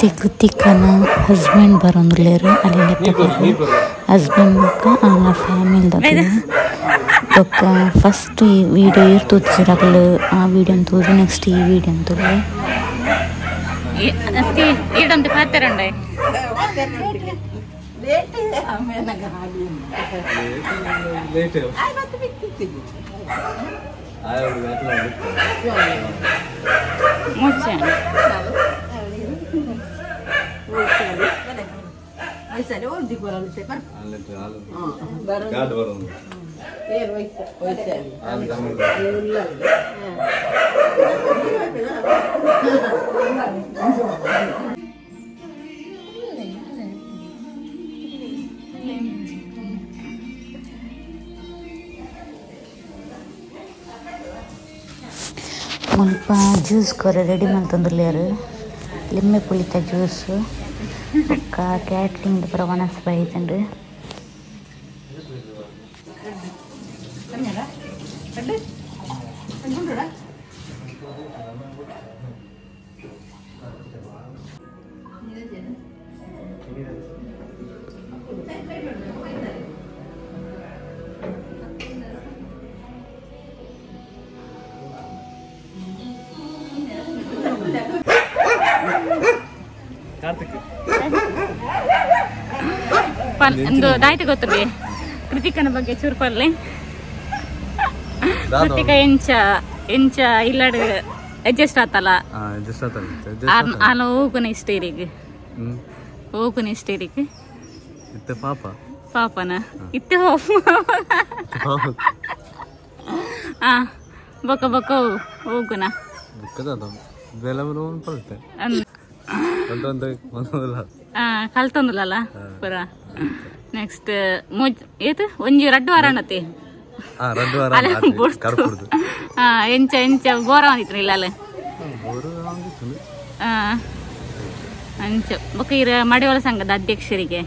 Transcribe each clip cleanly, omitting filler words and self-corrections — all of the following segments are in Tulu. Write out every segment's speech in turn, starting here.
ಇತ್ತೆ ಕೃತಿಕನ ಹಸ್ಬೆಂಡ್ ಬರೋಂದುಲ್ಲೆರ್ ಅಲ್ಲಿಂದ ಹಸ್ಬೆಂಡ್ ಬೊಕ್ಕ ಆನ ಫ್ಯಾಮಿಲಿ ದಕುಲು ಬೊಕ್ಕ ಫಸ್ಟ್ ಈ ವಿಡಿಯೋ ಏರ್ ತೂತಿಜೆರ್ ಅಕುಲು ಆ ವಿಡಿಯೋನ್ ತೂದು ನೆಕ್ಸ್ಟ್ ಈ ವಿಡಿಯೋನ್ ತೂಲೆ ಈಡೊಂದು ಪಾತೆರಂಡೆ ಮುಲ್ಪ ಜ್ಯೂಸ್ ಕೊರ ರೆಡಿ ಮಲ್ತೊಂದುಲ್ಲೆರ್ ಲಿಂಬೆ ಪುಳಿತ ಜ್ಯೂಸ್ ಬೊಕ್ಕ ಕ್ಯಾಟ್ರಿಂಗ್ ಪೂರ ವನಸ್ ಬೈದ್ಂಡ್ ಒಂದು ದಾಯ್ತು ಗೊತ್ತದೆ ಕೃತಿಕನ ಬಗ್ಗೆ ಚೂರು ಪಲ್ಲೆ ಕೃತಿಕ ಎಂಚ ಎಂಚ ಇಲ್ಲಡ್ ಅಡ್ಜಸ್ಟ್ ಆತಲ್ಲ ಆಲ ಹೋಗುನ ಇಷ್ಟ ಇರಿಗೆ ಹೋಗುನ ಇಷ್ಟ ಇರಿಗೆ ಇತ್ತೆ ಪಾಪ ಪಾಪನ ಇತ್ತೆ ಪಾಪ ಆ ಬೊಕ್ಕ ಬೊಕ್ಕ ಹೋಗುನ ಕಲ್ತೊಂದುಲಲ್ಲ ಪೂರ ನೆಕ್ಸ್ಟ್ ಏತ್ ಒಂಜಿ ರಡ್ಡು ವಾರ ಅಣ್ಣತಿ ಎಂಚ ಎಂಚ ಬೋರ ಅಂದಿತ್ತು ಇಲ್ಲ ಅಲ್ಲ ಅಂಚ ಬೊಕ್ಕ ಇರ ಮಡಿವಾಳ ಸಂಘದ ಅಧ್ಯಕ್ಷರಿಗೆ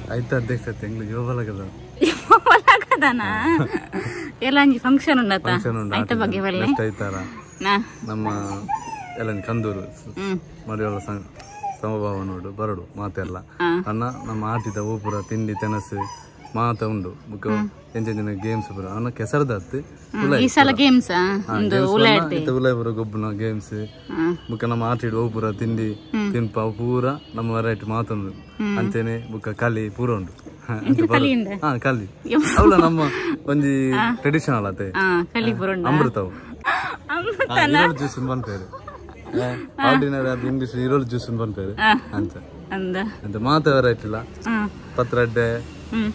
ಯುವಬಲಗದನ ಎಲ್ಲ ಅಂಜಿ ಫಂಕ್ಷನ್ ಉಂಡತ ಆಯ್ತ ಬಗ್ಗೆ ಬಲ್ಲೆ ನಮ್ಮ ಎಲ್ಲ ಕಂದೂರು ಮಡಿವಾಳ ಸಂಘ ಸಮಭಾವ ನೋಡು ಬರಡು ಮಾತೆಲ್ಲ ಅನ್ನ ನಮ್ಮ ಆಟಿದ ಓಪುರ ತಿಂಡಿ ತೆನಸು ಮಾತ ಉಂಡು ಬುಕ್ಕ ಎಂಚ ಗೇಮ್ಸ್ ಪೂರ ಅನ್ನ ಕೆಸರದತ್ತು ಈ ಸಲ ಗೇಮ್ಸ್ ಉಲಾಯ್ ಪೂರ ಗೊಬ್ಬುನ ಗೇಮ್ಸ್ ಬುಕ್ಕ ನಮ್ಮ ಆಟಿಡು ಓಪುರ ತಿಂಡಿ ತಿನ್ಪ ಪೂರ ನಮ್ಮ ವೆರೈಟಿ ಮಾತುಂಡು ಅಂಚೆನೆ ಬುಕ್ಕ ಕಲಿ ಪೂರ ಉಂಡು ಹಾ ಕಲಿ ಅವಳ ನಮ್ಮ ಒಂಜಿ ಟ್ರೆಡಿಷನಲ್ ಅತ್ತೆ ಅಮೃತವು ಜ್ಯೂಸ್ ಪನ್ಪೇರು ಆರ್ಡಿನರಿ ಅದು ಇಂಗ್ಲಿಷ್ ಈರೋಲ್ ಜ್ಯೂಸ್ ಪನ್ಪೇರು ಅಂತ ಅಂತ ಮಾತ ವೆರೈಟಿ ಇಲ್ಲ ಪತ್ರಡ್ಡೆ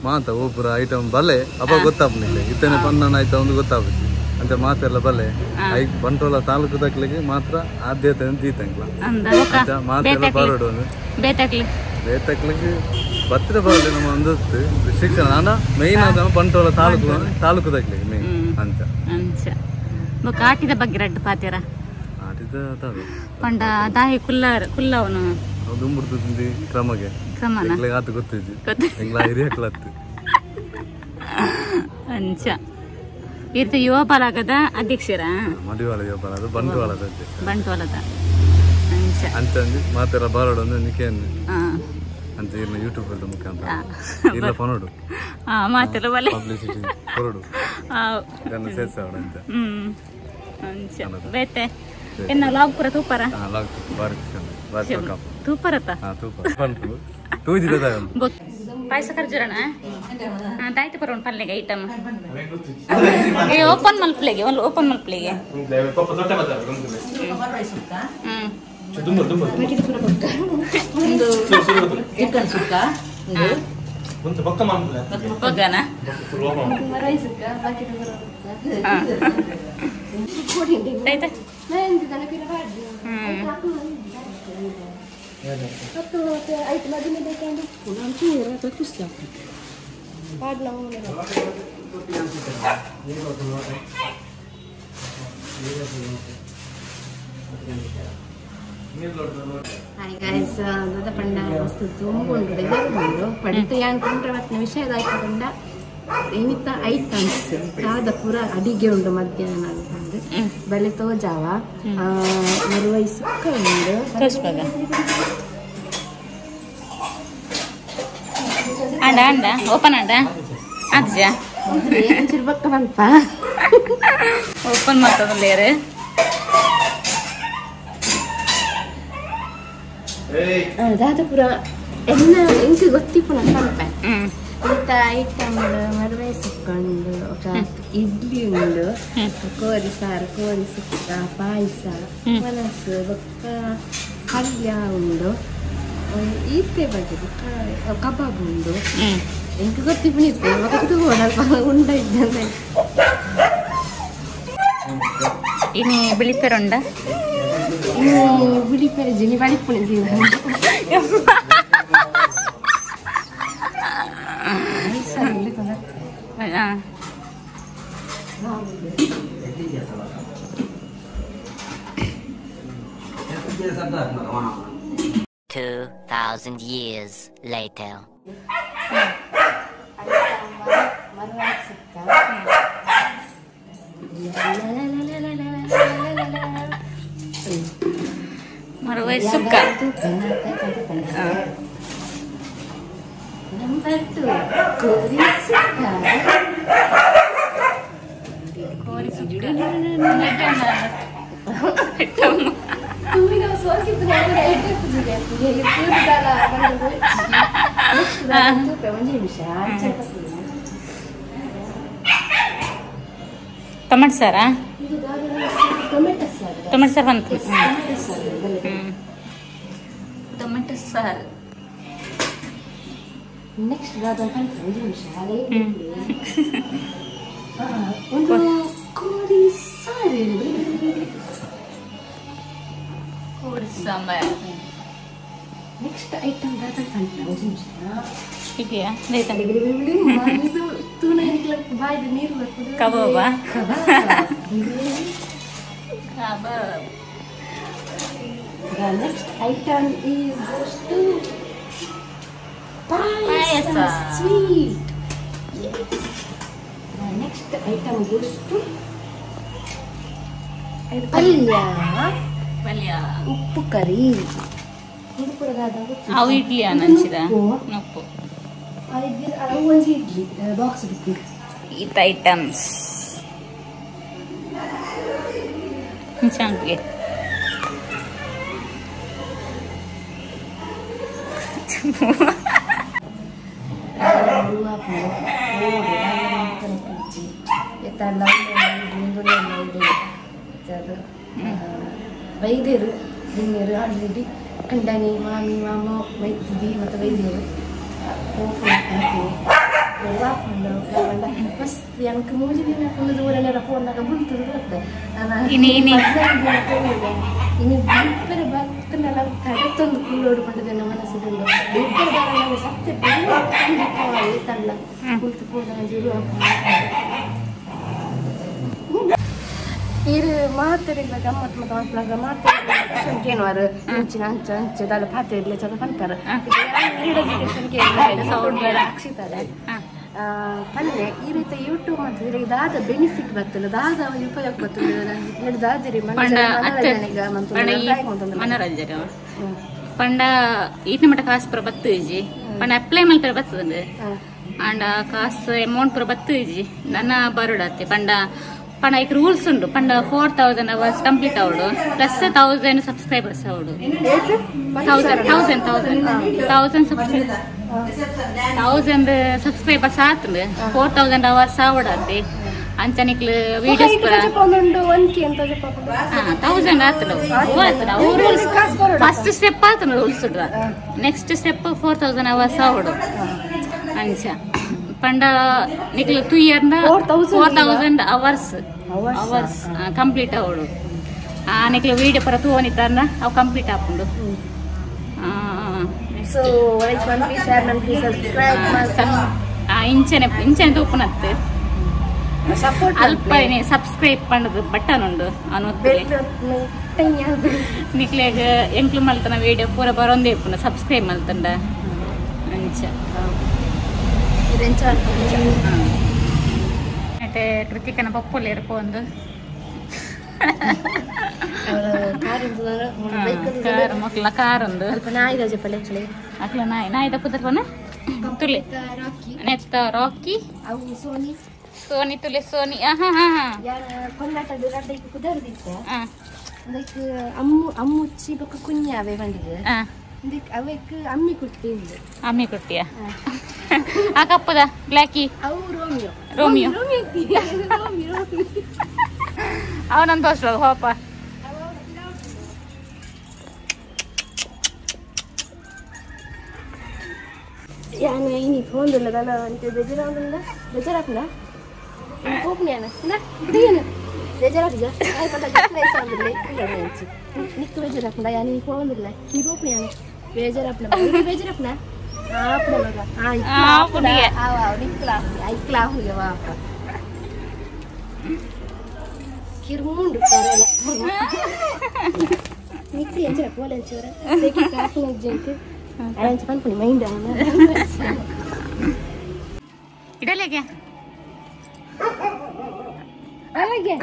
ಮಾತ ಓಪುರ ಐಟಮ್ ಬಲೆ ಅಪ್ಪ ಗೊತ್ತಾಪನಿಲ್ಲ ಇತ್ತನೆ ಪನ್ನನ ಆಯ್ತಾ ಒಂದು ಗೊತ್ತಾಪುಜಿ ಅಂತ ಮಾತೆಲ್ಲ ಬಲೆ ಐಕ್ ಬಂಟ್ವಾಳ ತಾಲೂಕು ದಕ್ಲಿಗೆ ಮಾತ್ರ ಆದ್ಯತೆ ದೀತಂಗ್ಲ ಅಂತ ಮಾತೆಲ್ಲ ಬರಡು ಬೇತಕ್ಲಿಗೆ ಬತ್ತಿರ ಬರಲಿ ನಮ್ಮ ಒಂದು ಶಿಕ್ಷಣ ನಾನ ಮೇನ್ ಆದ ಬಂಟ್ವಾಳ ತಾಲೂಕು ತಾಲೂಕು ದಕ್ಲಿಗೆ ಮೇನ್ ಅಂತ ಆಟಿದ ಬಗ್ಗೆ ರಡ್ಡು ಪಾತೆರ ಪಂಡ ದಾಯಿ ಕುಲ್ಲಾರ ಕುಲ್ಲವನು ದುಂಬುಡ್ದು ಕ್ರಮಗೆ ಕ್ರಮನ ಆತು ಗೊತ್ತಿದ್ದು ಎಂಗ್ಲ ಹಿರಿಯಕ್ಲತ್ತು ಅಂಚ ಇರ್ತ ಯುವ ಬಲಗದ ಅಧ್ಯಕ್ಷರ ಮಡಿವಾಳ ಯುವ ಬಲದ ಬಂಟ್ವಾಳದ ಅಧ್ಯಕ್ಷ ಬಂಟ್ವಾಳದ ಅಂಚ ಅಂತಂದು ಮಾತೆಲ್ಲ ಬರಡು ಒಂದು ನಿಕೇನು ಅಂತ ಇರ್ನ ಯೂಟ್ಯೂಬ್ ಅಲ್ಲಿ ಮುಖಾಂತರ ಇಲ್ಲ ಫೋನೋಡು ಮಾತೆಲ್ಲ ಬಲೆ ಪಬ್ಲಿಸಿಟಿ ಕೊರಡು ಇದನ್ನು ಸೇರ್ಸಾವಡ ಅಂತ ಅಂಚ ಬೇತೆ ಎನ್ನ ಲಾಗ್ ಪೂರ ತೂಪರ ಲಾಗ್ ಬಾರಿ ಬಾರಿ ತೂಪರತ ತೂಪ ಪನ್ಪು ತೂಜಿದ ಪಾಯಸ ಖರ್ಜೂರಣ ತಾಯ್ತು ಪರ ಪಲ್ಲೆಗೆ ಐಟಮ್ ಏ ಓಪನ್ ಮಲ್ಪ್ಲೆಗೆ ಒಂದು ಓಪನ್ ಮಲ್ಪ್ಲೆಗೆ ಚಿಕನ್ ಸುಕ್ಕ ಬೊಕ್ಕನ ಆಯ್ತಾ ಹಾಯ್ ಗೈಸ್ ದಾದ ಪಂಡ ಮಸ್ತ್ ತುಂಬು ಉಂಡು ಬೆಜಾರು ಉಂಡು ಪಡಿತ ಯಾನ್ ಪಂಡ್ರೆ ಮತ್ತಿನ ವಿಷಯ ದಾಯ್ಕೊಂಡ ಏನಿತ್ತ ಐಟಮ್ಸ್ ದಾದ ಪೂರ ಅಡಿಗೆ ಉಂಡು ಮಧ್ಯಾಹ್ನ ಅಂತಂದು ಬಲೆ ತೋಜಾವ ಮರುವೈ ಸುಕ್ಕ ಉಂಡು. ಅಂಡ ಅಂಡ ಓಪನ್ ಅಂಡ ಅಜ್ಜ ಓಪನ್ ಮಾಡ್ತದಲ್ಲೇರು ದಾದಪುರ ಎನ್ನ ಎಂಕ್ ಗೊತ್ತಿಪ್ಪುನ ಪನ್ಪೆ ಇಂತ ಐಟಮ್ ಮರ್ವೆ ಸುಕ್ಕೊಂಡು ಇಡ್ಲಿ ಉಂಡು ಕೋರಿ ಸಾರು ಕೋರಿ ಸುಕ್ಕ ಪಾಯಸ ಮನಸ್ಸು ಬೊಕ್ಕ ಪಲ್ಯ ಉಂಡು ಈತೆ ಬಗ್ಗೆ ಬೊಕ್ಕ ಕಬಾಬ್ ಉಂಡು ಎಂಕ್ ಗೊತ್ತಿಪ್ಪುನಿತ್ತೆ ಬೊಕ್ಕ ತೂವೊಡು ಉಂಡ ಇದ್ದಂತೆ ಇನಿ ಬಿಳಿಪೆರುಂಡ ಬಿಳಿಪೆರೆ ಜಿನಿ ಬಳಿಪುಣಿ ಜೀವ $2,000 years later. ಮರವೈ ಸುಕ್ಕ ನಂಬರ್ 2 ಕೋರಿ ಸುಕ್ಕ ಕೋರಿ ಸುಕ್ಕ ತುಮಿನ ಸೋಕಿತ್ತು ನಾನು ಎಡ್ಡೆ ಪೂಜೆಗೆ ಪೂಜೆದಾಲ ಬಂದು ಒಂದು ನಿಮಿಷ ಟೊಮೆಟೊ ಸಾರಾ ಟೊಮೆಟೊ ಸಾರು ಟೊಮೆಟೊ ಸಾರು ಬಂತು ಟೊಮೆಟೊ ಸಾರು ನೆಕ್ಸ್ಟ್ ಒಂದು ನಿಮಿಷ ಒಂದು ಕೋರಿ ಸಾರು ಕೋರಿ ಸಾಂಬಾರ್ ನೆಕ್ಸ್ಟ್ ಐಟಮ್ ಒಂದು ನಿಮಿಷ ಇದೆಯಾ ಬಾಯಿಗೆ ನೀರು ಬರ್ತದೆ ಕಬಾಬಾ kebab. The next item is to payasa sweet. Yes. The next item goes to palya. Palya. Uppu curry. ಅವು ಇಡ್ಲಿ ಅನಂಚಿದ ಉಪ್ಪು. ಅವು ಒಂಜಿ ಇಡ್ಲಿ ಬಾಕ್ಸ್ ಬಿಟ್ಟು. ಈತ ಐಟಮ್ಸ್. ಚಾಂಪಿಗೆ ವೈದ್ಯರು ದಿನ್ಯರು ಆಲ್ರೆಡಿ ಕಂಡನಿ ಮಾಮಿ ಮಾಮ ಮೈತಿದಿ ಮತ್ತು ವೈದ್ಯರು ಮಸ್ತ್ எனக்கு ಮೂಜಿ ದಿನ ದೂರ ಫೋನ್ನಾಗ ಬುಲ್ತದ ಬರ್ತದೆ ಇನಿ ಇನಿ ಇನ್ನು ಬಿಪ್ಪರೆ ಬರ್ತನೆಲ್ಲ ಕಡೆತೊಂದು ಕುಳ್ಳೋಡು ಪಂಡದ ಮನಸ್ಸುಂಡು ಬಿಪ್ಪರೆ ಬರಲ್ಲ ಸತ್ಯ ತಳ್ಳ ಕುಲ್ತು ಪೋದ ಇರು ಮಾತಾಡಿಲ್ಲ ಗಮ್ಮತ್ ಮತ್ತು ಮಕ್ಕಳಾಗ ಮಾತಾಡಿಲ್ಲ ಕೇನುವಾರು ಅಂಚಿನ ಅಂಚ ಅಂಚೆ ದಾಲ ಪಾತ್ರೆ ಇರ್ಲಿ ಚದ ಪಂಪಾರ ಅಕ್ಷಿತಾರೆ ಪಲ್ಲೆ ಈ ರೀತಿ ಯೂಟ್ಯೂಬ್ ಮಾಡ್ತಿದ್ರೆ ದಾದ ಬೆನಿಫಿಟ್ ಬರ್ತಲ್ಲ ದಾದ ಉಪಯೋಗ ಬರ್ತದೆ ದಾದಿರಿ ಮನರಂಜನೆ ಮನೋರಂಜನೆ ಪಂಡ ಈತನ ಮಟ್ಟ ಕಾಸು ಪುರ ಬತ್ತು ಇಜ್ಜಿ ಪಂಡ ಅಪ್ಲೈ ಮಲ್ಪೆರೆ ಬರ್ತದೆ ಅಂಡ ಕಾಸು ಅಮೌಂಟ್ ಪುರ ಬತ್ತು ಇಜ್ಜಿ ನನ್ನ ಬರುಡತ್ತೆ ಪಂಡ ಪಂಡ ಐಕ್ ರೂಲ್ಸ್ ಉಂಡು ಪಂಡ 4000 ಅವರ್ಸ್ ಕಂಪ್ಲೀಟ್ ಅವಡು ಪ್ಲಸ್ 1000 ಸಬ್ಸ್ಕ್ರೈಬರ್ಸ್ ಅವಡು 1000 1000 1000 ಸಬ್ಸ್ಕ್ರೈಬರ್ 1000 ಸಬ್ಸ್ಕ್ರೈಬರ್ಸ್ ಆತಂದು 4000 ಅವರ್ಸ್ ಅವಡತ್ತೆ ಅಂಚನಿಕ್ಲು ವಿಡಿಯೋಸ್ ಪುರ 1000 ಆತಂದು ಅವು ರೂಲ್ಸ್ ಫಸ್ಟ್ ಸ್ಟೆಪ್ ಆತಂದು ರೂಲ್ಸ್ ಉಡ್ರ ನೆಕ್ಸ್ಟ್ ಸ್ಟೆಪ್ 4000 ಅವರ್ಸ್ ಅವಡು ಅಂಚ ಪಂಡ ನಿಕ್ಲು 2 year 4000 hours hours complete ಅವಡು ನಿಕ್ಲು ವಿಡಿಯೋ ಪರ ತೂವನಿತ್ತಾರ ಅವು ಕಂಪ್ಲೀಟ್ ಆಪುಂಡು. ಸೊ ಲೈಕ್ ಮನ್ಪಿ ಶೇರ್ ಮನ್ಪಿ ಸಬ್ಸ್ಕ್ರೈಬ್ ಇಂಚನೆ ಇಂಚನೆ ತೂಪುನತ್ತು ಸಪೋರ್ಟ್ ಅಲ್ಪ ಸಬ್ಸ್ಕ್ರೈಬ್ ಪಂಡದು ಬಟನ್ ಉಂಡು ಅನು ನಿಕ್ಲೆಗ್ ಎಂಕ್ಲು ಮಲ್ತನ ವಿಡಿಯೋ ಪೂರ ಬರೊಂದೇ ಇಪ್ಪುಂಡು ಸಬ್ಸ್ಕ್ರೈಬ್ ಮಲ್ತಂಡ ಅಂಚ ಮತ್ತೆ ಕೃತಿಕನ ಪಪ್ಪುಲ್ ಇರ್ಪೊಂದು ಕಾರ್ ಮಕ್ಕಳ ಕಾರ್ ಉಂಡು ನಾಯಿ ರಜೆ ಪಲ್ಲೆ ಅಕ್ಲ ನಾಯಿ ನಾಯಿ ತಪ್ಪುದರ್ಪನ ತುಲೆ ನೆತ್ತ ರಾಕಿ ಅವು ಸೋನಿ ಸೋನಿ ತುಲೆ ಸೋನಿ ಆಹಾ ಹಾ ಯಾರ ಕೊಲ್ಲಾಟದ ರಡ್ಡೈಕ್ ಕುದರ್ದಿತ್ತ ಅದಕ್ಕೆ ಅಮ್ಮು ಅಮ್ಮುಚ್ಚಿ ಬೊಕ್ಕ ಕುഞ്ഞಾವೆ ಬಂದಿದೆ ಅದಕ್ಕೆ ಅವೆಕ್ ಅಮ್ಮಿ ಕುಟ್ಟಿ ಉಂಡು ಅಮ್ಮಿ ಕುಟ್ಟಿಯ ಆ ಕಪ್ಪದ ಬ್ಲ್ಯಾಕಿ ಅವು ರೋಮಿಯೋ ರೋಮಿಯೋ ರೋಮಿಯೋ ರೋಮಿಯೋ ಅವನೊಂದು ತೋರಿಸ್ಲೋ ಹೋಪ ಯಾನ ಇನಿ ಫೋನ್ ದಲ್ಲ ಅಂತ ಬೇಜಾರಾಂದಲ್ಲ ಬೇಜಾರಾಪನ ಕೋಪನೆ ಅನ ನ ಬೇಜಾರಾಪಿಜ ಆಯ್ ಪಂಡ ಜಟ್ಲೈ ಸಾಂದಲ್ಲ ಇಲ್ಲ ನಿಕ್ಕು ಬೇಜಾರಾಪನ ಯಾನಿ ಫೋನ್ ದಲ್ಲ ನೀ ಕೋಪನೆ ಅನ ಬೇಜಾರಾಪನ ಬೇಜಾರಾಪನ ಆಪನ ಮಗ ಆ ಆಪುನಿಗೆ ಆ ವಾ ನಿಕ್ಲ ಐಕ್ಲಾ ಹುಗೆ ವಾಪ ಕಿರ್ಮುಂಡು ಕರಲ ನಿಕ್ಕು ಎಂಚರ ಪೋಲ ಎಂಚರ ಸೇಕಿ ಕಾಪನ ಜಂಕ್ ಅರಂಚ ಪನ್ಪುನಿ ಮೈಂಡ್ ಆನ ಇಡಲೇಗೆ అలాగే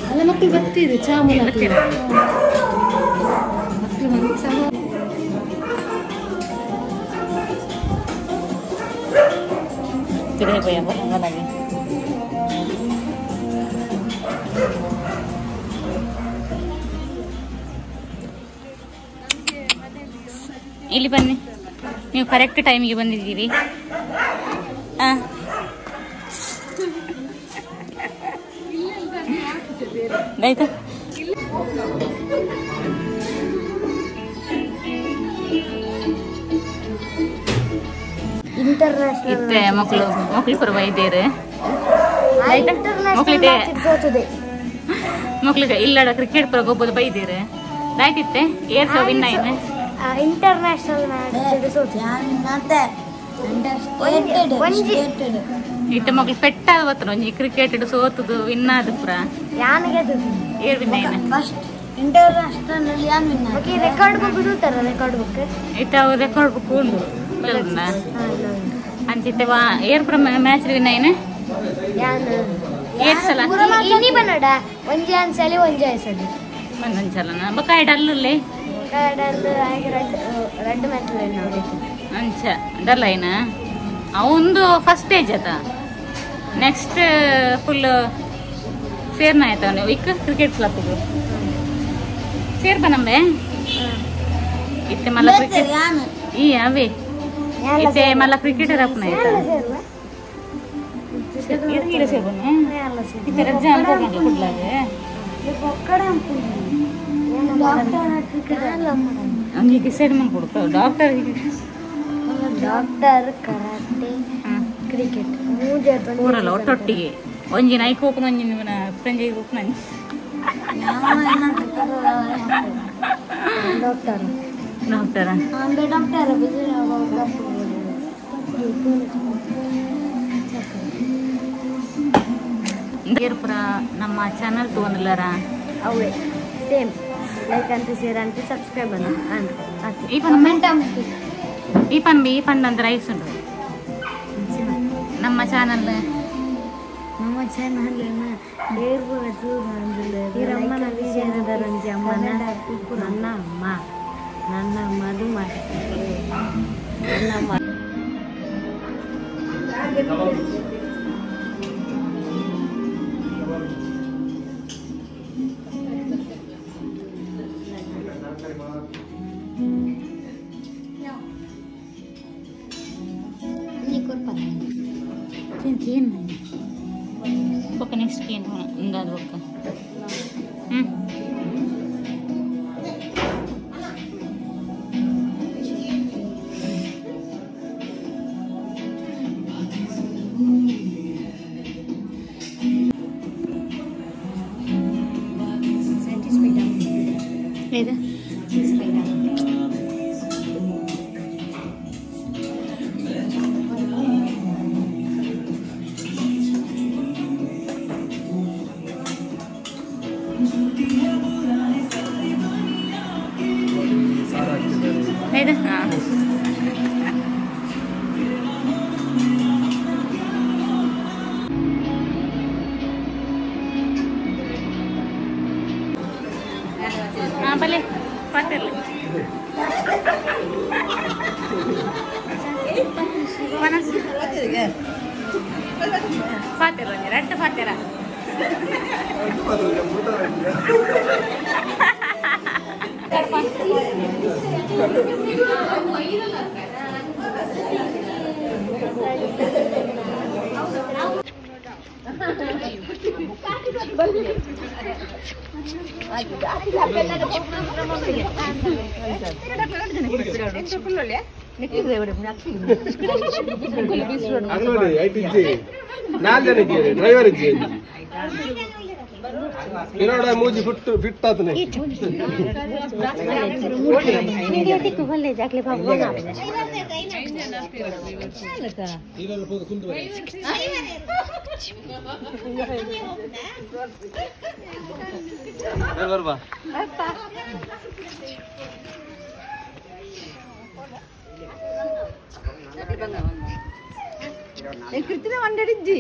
ಅಲ್ಲ ಮಕ್ಕಳು ಬರ್ತಿದೆ ಚಾಮುನ ಮಕ್ಕಳು ಬಂದು ಸಹ ತಿರುಗಿ ಬರೋಂಗಲಾಗಿ ಇಲ್ಲಿ ಬನ್ನಿ, ನೀವು ಕರೆಕ್ಟ್ ಟೈಮಿಗೆ ಬಂದಿದ್ದೀರಿ. ಆಯ್ತಾ? ಇತ್ತೆ ಮಕ್ಕಳು ಮಕ್ಕಳು ಪರ್ವ ಇದ್ದೀರಿ. ಮಕ್ಕಳಿದೆ ಮಕ್ಕಳಿಗೆ ಇಲ್ಲಡ ಕ್ರಿಕೆಟ್ ಪರ ಗೊಬ್ಬದು ಬೈದೀರಿ. ಆಯ್ತಿತ್ತೆ ಏರ್ ಸಹ ವಿನ್ ಆಯ್ತು. ಇಂಟರ್ನ್ಯಾಷನಲ್ ಮ್ಯಾಚ್ ಇತ್ತೆ ಮಕ್ಕಳು ಪೆಟ್ಟಾದ ಬತ್ತನ ಒಂಜಿ ಕ್ರಿಕೆಟ್ ಸೋತುದು ವಿನ್ ಆದ ಪುರ ಏರ್ ವಿನ್ ಆಯ್ನ ಫಸ್ಟ್ ಇಂಟರ್ನ್ಯಾಷನಲ್ ಯಾನ್ ವಿನ್ ಓಕೆ ರೆಕಾರ್ಡ್ ಬುಕ್ ಬಿಡುತ್ತಾರ ರೆಕಾರ್ಡ್ ಬುಕ್ ಇತ್ತೆ ಅವು ರೆಕಾರ್ಡ್ ಬುಕ್ ಉಂಡು ಅಂಚಿತ್ತೆ ವಾ ಏರ್ ಪುರ ಮ್ಯಾಚ್ ವಿನ್ ಆಯ್ನ ಯಾನ್ ಏರ್ ಸಲ ಇನ್ನಿ ಬನ್ನಡ ಒಂಜಿ ಅನ್ಸಲಿ ಒಂಜಿ ಆಯ್ಸಲಿ ಒಂದೊಂದು ಸಲನ ಬೊಕ್ಕ ಡಲ್ಲುಲ್ಲೇ ಡಲ್ ಆಗಿ ರೆಡ್ ಮ್ಯಾಚ್ ಅಂಚ ಡಲ್ ಆಯ್ನ ಅವಂದು ಫಸ್ಟ್ ಸ್ಟೇಜ್ ಆತ. ನೆಕ್ಸ್ಟ್ ಫುಲ್ ಸೇರ್ನ ಆಯ್ತು ಅವನು ಇಕ್ ಕ್ರಿಕೆಟ್ ಕ್ಲಬ್ಗೆ ಸೇರ್ಬ ನಂಬೆ ಇತ್ತೆ ಮಲ್ಲ ಕ್ರಿಕೆಟ್ ಈ ಅವೇ ಇತ್ತೆ ಮಲ್ಲ ಕ್ರಿಕೆಟರ್ ಅಪ್ಪನ ಆಯ್ತಾ ಇರ ಸೇರ್ಬನ ಇತ್ತೆ ರಜ್ಜಾ ಅನ್ಕೊಂಡು ಕುಡ್ಲಾಗೆ ಹಂಗೆ ಡಿಸೈಡ್ ಮಾಡ್ಕೊಡ್ತ ಡಾಕ್ಟರ್ ಡಾಕ್ಟರ್ ಕರಾಟೆ ಕ್ರಿಕೆಟ್ ಊರಲ್ಲ ಒಟ್ಟೊಟ್ಟಿಗೆ ಒಂಜಿ ನೈಕ್ ಹೋಗ್ನ ಒಂಜಿ ಫ್ರೆಂಜಿಗೆ ಹೋಗ್ನ ಡಾಕ್ಟರ್ ಡಾಕ್ಟರ್ ಡಾಕ್ಟರ್ ಪುರ ನಮ್ಮ ಚಾನಲ್ ತಗೊಂಡಿಲ್ಲಾರ ಅವೇ ಸೇಮ್ ಲೈಕ್ ಅಂತ ಶೇರ್ ಅಂತ ಸಬ್ಸ್ಕ್ರೈಬ್ ಅಂತ ಈ ಪನ್ ಈ ಪನ್ ಈ ಪಂಡ ಅಂತ ರೈಸ್ ಉಂಟು ನಮ್ಮ ಚಾನಲ್ ನಮ್ಮ ಚಾನಲ್ ಅಮ್ಮನ ವಿಷಯದ ಅಮ್ಮನ ನನ್ನ ಅಮ್ಮ ನನ್ನ ಮದು ನನ್ನ ಬೊಕ್ಕ ನೆಕ್ಸ್ಟ್ ಏನು ಇಂದಾದ ಬೊಕ್ಕ ಇದು ಹಾ ಬಲೆ ಪಾತಿರ್ಲಿ ಪಾತಿರ ರಡ್ಡು ಪಾತಿರ ಡ್ರೈವರ್ ಮೂಜಿ ಫಿಟ್ ಫಿಟ್ ಆತನೆ ಬರ್ಬಾ ಕೃತಿನ ಮಂಡಡಿಜ್ಜಿ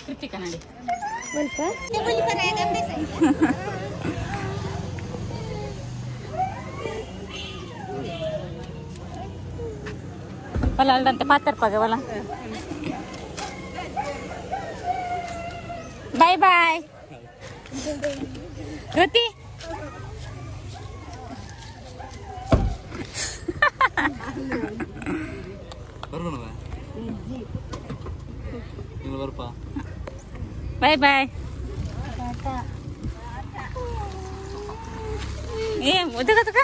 ಕೃತಿಕ ನಡಿ ವಲ ಅಲ್ದಂತೆ ಪಾತರ್ಪಾಗ ವಲ ಬಾಯ್ ಬಾಯ್ ಕೃತಿ ಬಾಯ್ ಬಾಯ್ ಏ ಮುದುಕ